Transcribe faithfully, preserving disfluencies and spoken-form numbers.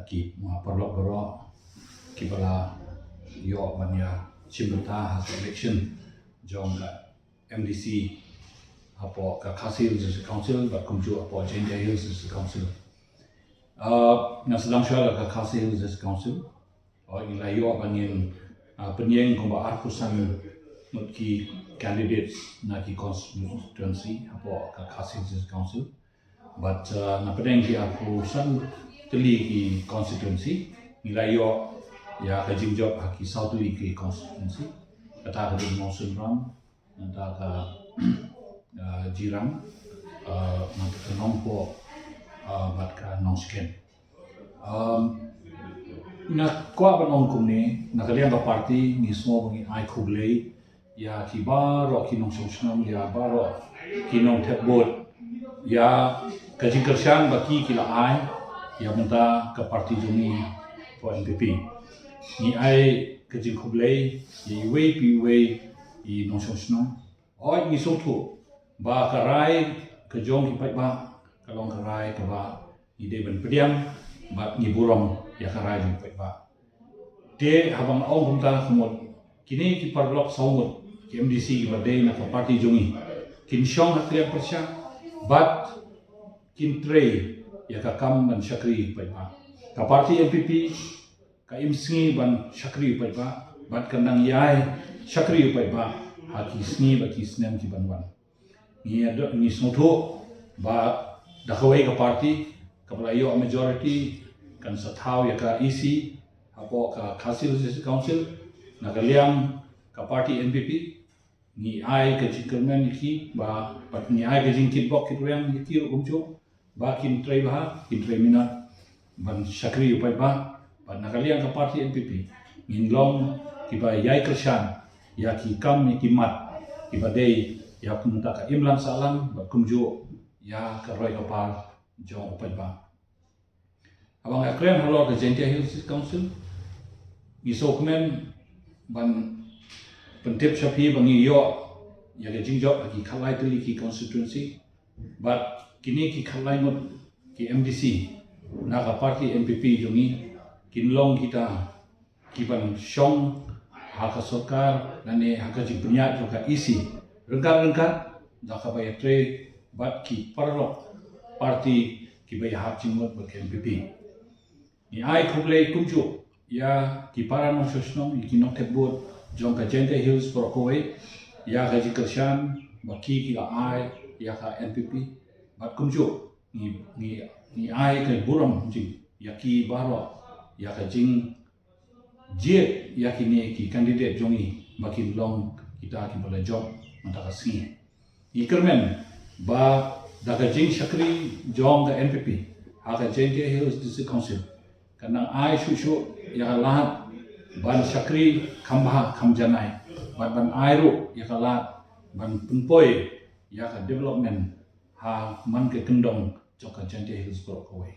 Ki, ah, paralok baroh kiba la ïoh ban ïa shim bynta ha ka election jong ka M D C hapoh ka Khasi Hills District Council bad kumjuh hapoh Jaintia Hills District Council. Ah, nga sdang shuwa da ka Khasi Hills District Council. Oh, ngi la ïoh ban ngin, ah, pynïeng kumba arphew san ngut ki candidates na ki constituency hapoh ka Khasi Hills District Council. Bad, ah, na pdeng ki arphew san tylli ki constituency, ngi la ïoh ïa ka jingjop ha ki saw tylli ki constituency. Kata ka dei Mawsynram, nangta ka, ah, Jirang, ah, nangta ka Nongpoh, ah, bad ka Nongshken. Um, nga kwah ban ong kumne, na ka liang ka party ngi sngew ba ngin ai khublei ïa ki baroh ki nongshong shnong, ïa baroh ki nongthep vote, ïa ka jingkyrshan ba ki ki la ai ïa mynta ka party jong ngi, ka N P P. Ngi ai ka jingkhublei ïa iwei pa iwei i nongshong shnong. Hooid, ngi sngewthuh ba ka rai ka jong ki paidbah ka long ka rai kaba ngi dei ban pdiang bad ngi burom ïa ka rai jong ki paidbah. Te haba nga ong kumta, ka mut kine ki paralok saw ngut ki M D C kiba dei na ka party jong ngi kin shong ha ka liang pyrshah bad kin trei ïa ka kam ban shakri ïa ki paidbah. Ka party N P P ka im sngi ban shakri ïa ki paidbah bad kan dang ïai shakri ïa ki paidbah ha ki sngi bad ki snem ki ban wan. Ngi ïa, ngi sngewthuh ba da kawei ka party kaba la ïoh majority kan sa thaw ïa ka E C hapoh ka Khasi Hills District Council na ka liang ka party N P P. Ngi ai ka jingkyrmen ïa ki ba, bad ngi ai ka jingkitbok kitrwiang ïa ki ruh kumjuh ba kin trei bha, kin trei minot ban shakri ïa ki paidbah. Bad na ka liang ka party N P P ngin long kiba ïai kyrshan ïa ki kam, ïa ki mat kiba dei ïa kumta ka imlang sahlang bad kumjuh ïa ka roi ka par jong u paidbah. Haba nga kren halor ka Jaintia Hills District Council, ngi sngewkmen ban pyntip sha phi ba ngi ïoh ïa ka jingjop ha ki khatlai tylli ki constituency bad kine ki khatlai ngut ki M D C na ka party N P P jong ngi kin long kita ki ban shong ha ka sorkar lane ha ka jingpynïaid jong ka E C ryngkat ryngkat da kaba ïatrei bad ki paralok party kiba ïahap jingmut bad ka N P P. Ngi ai khublei kumjuh ïa ki para nongshong shnong, ïa ki nongthep vote jong ka Jaintia Hills baroh kawei ïa ka jingkyrshan ba ki ki la ai ïa ka N P P. Bad kumjuh ngi, ngi, ngi ai ka burom jing ïa ki baroh ïa ka jing jied ïa kine ki candidate jong ngi ba kin long kita kiba la jop mynta ka sngi. Ngi kyrmen ba da ka jingshakri jong ka N P P ha ka Jaintia Hills District Council kan nang ai shuh shuh ïa ka lad ban shakri kham bha kham janai bad ban ai ruh ïa ka lad ban pynpoi ïa ka development ha man ka kyndong jong ka Jaintia Hills baroh kawei.